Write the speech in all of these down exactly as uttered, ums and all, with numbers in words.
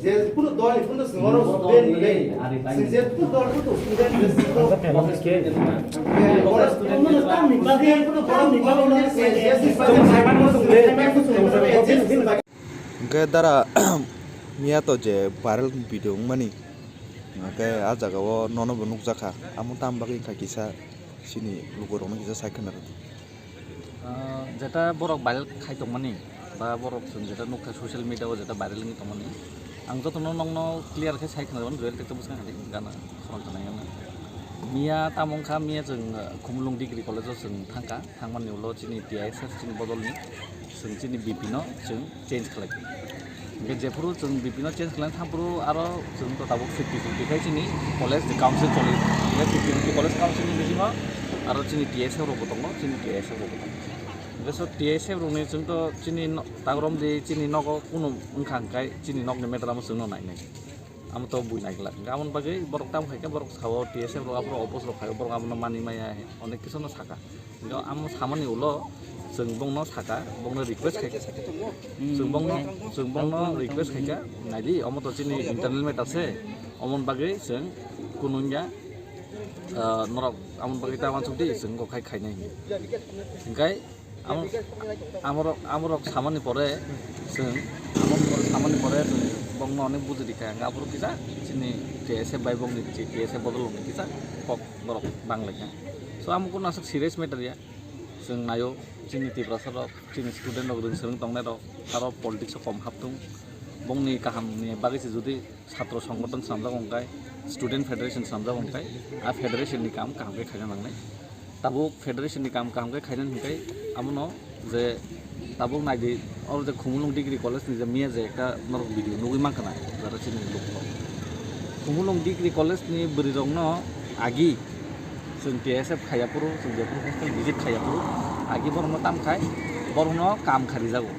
Je kuno dol ni kuno singoro student ni, sing je kuno dol kuno student ni singoro. Hingke dara miya to je viral video wngmani, hingke ah jaga o nono bo nukjakha, amo tamo bagwi wngkha kisa chini lukurokno kisa sai khwna rwdi. Ah, jeta borok viral khai tongmani, ba borok chwng jeta nukha social media o jeta viral wngwi tongmani, ang jotono nokno clear khe sai khwna rwmani, joel tei bwskang hai gana khorang khna yang. Miya tamo wngkha, miya chwng, ah, Khumulwng Degree College o chwng thangkha, thangmani ulo chini T I S F chini bodolni chwng chini B P no chwng change khlai. Hingke jephuru chwng B P no change khlai thangphuru aro chwng to tabuk fifty fifty khai chini college ni council choli. Hingke fifty fifty college council ni bisingo aro chini T S F rok bo tongo, chini T S F rok bo tongo. Hingke so T S F rok ni chwng to chini no-, tagrom di chini nogo kunu wngkha hingkai chini nokni matter amo chwngno nainai. Amo to bui nai glak. Hingke amoni bagwi borok tamo khai khe borok sao T S F rok aphuru oppose rok khai borok abono mani maya onek kisu no saka. Hingke amo samani ulo chwng bongno saka, bongno request khaikha. Chwng bongno, chwng bongno request khaikha, naidi, omo to chini internal matter se, omoni bagwi chwng kunu wngya, ah, norok amoni bagwi ta uansuk di, chwng kok khai khainai hinwi. Hingke amo, amorok, amorok samani pore chwng, amorok samani pore chwng bongno onek bujirikha, hingke aphuru kisa chini T S F bai bongni, T S F bodol bongni kisa kok borok banglaikha. So, amo kunu aswk serious matter ya. Chwng naio, chini Tiprasa rok, chini student rok, rwng swrwng tongnai rok, aro politics o kom haptung. Bongni kaham ni bagwi se jodi chhatro songgothon swnamjak wngkha, student federation swnamjak wngkha, a federation ni kam kaham khe khaina nangnai. Tabuk federation ni kam kaham khe khaina hwnkhe, abono je tabuk naidi, oro je Khumulwng Degree College ni je miya je ekta norok video nugwi mankha na, jara chini lukno. Khumulwng Degree College ni bwrwi rokno agi chwng T S F khaiya phuru, chwng jephuru hostel visit khaiya phuru, agi borokno tam khai, borokno kam kharijago.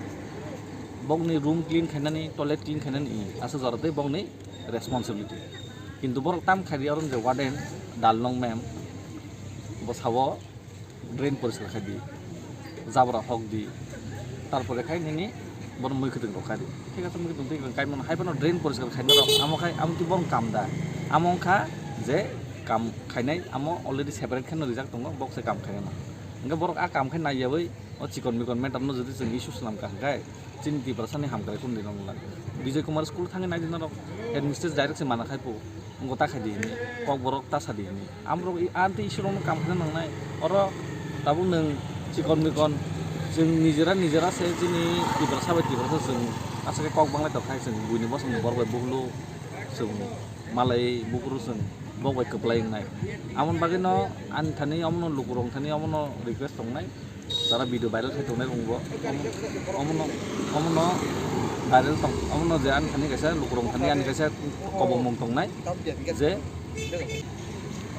Bokni room clean khainani, toilet clean khainani, i, aswk jora tei bokni responsibility. Kintu borok tam khaidi oro je warden, Dalnong ma'am, bo sao drain poriskar khaidi, jabra hokdi, tarpore khai nini bono mui kwtwng rok khaidi. Thik ase, mui kwtwng twi kaimano hai phano drain poriskar khaina rok, amo khai amo twi bono kam da, amo wngkha je kam khainai, amo already separate khaino rijak tongo, bok se kam khainai. Hingke borok a kam khai naiyawi o chikon mikon matter no jodi chwng issue swnam kha hwnkhe, chini Tiprasa ni hamkrai kunu dino wngla. Bijoy Kumar school thangwi naidi norok, headmistress direct se mana khai po, wngkha ta khai di hinwi, kok borok ta sa di hinwi. Amrok i, amtwi issue rokno kam khaina nangnai. Oro tabuk nwng chikon mikon, chwng nijera nijera se chini Tiprasa bai Tiprasa chwng aswk khe kok banglai tong khai, chwng buini bosong borok bai buhlu chwng malai buphuru chwng bok bai kwplai wngnai. Amoni bagwi no ani thani omono lukurok thani omono request tongnai. Jara video viral khai tongnai rokbo omono, omono viral tong, omono je ani thani kaisa lukurok thani ani kaisa kobongmung tongnai je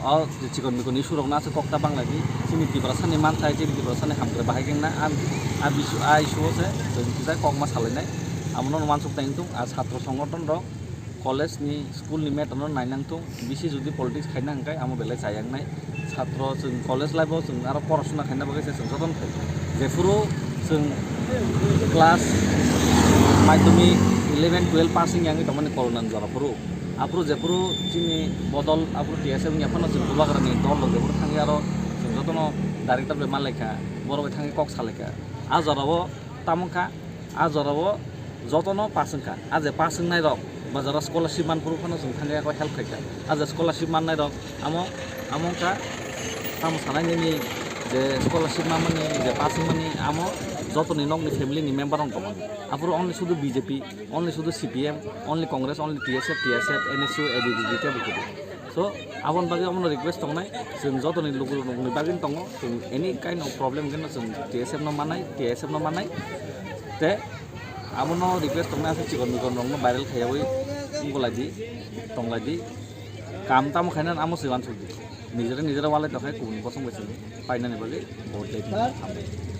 o je chikon mikon issue rokno aswk kok ta banglaidi, chini Tiprasa ni manthai, chini Tiprasa ni hamkrai bahai khe wngna a, a bisu, a issue o se chwng kisa kokma salainai, amono wansuk tai wngthung. A chhatro songgothon rok college ni, school ni matter no nainang thung, bisi jodi politics khaina hwnkhe amo belai chayang nai. Chhatro chwng college life o chwng aro porasona khaina bagwi se chwng jotono phai. Jephuru chwng class madhyamik eleven twelve pass wngya wngwi tongmani corona ni jora phuru. Aphuru jephuru chini bodol aphuru T S F wngya phano chwng Bubagra ni dol rok jephuru thangwi aro chwng jotono director bai manlaikha, borok bai thangwi kok salaikha. A jora o tamo wngkha, a jora o jotono pass wngkha. A je pass wngnai rok, ba jora scholarship man phuru phano chwng thangwi help khaikha. A je scholarship mannai rok, amo, amo wngkha, tamo sanai nini je scholarship manmani, je pass wngmani, amo jotoni nokni family ni member rok tongmani. Aphuru only sudu B J P, only sudu C P M, only Congress, only T S F, T S F, N S U, A D D, tebo kudu. So, aboni bagwi omono request tongnai, chwng jotoni lukurokni bagwi tongo, chwng any kind of problem khe no chwng T S F no manai, T S F no manai, te abono request tongnai, aswk chikon mikon rokno viral khaiyawi wngkulaidi, tonglaidi, kam tamo khainani amo se uansukdi, nijera nijera walai tongkhai kubuni bosong bai chwng painani bagwi vote lai tongkha.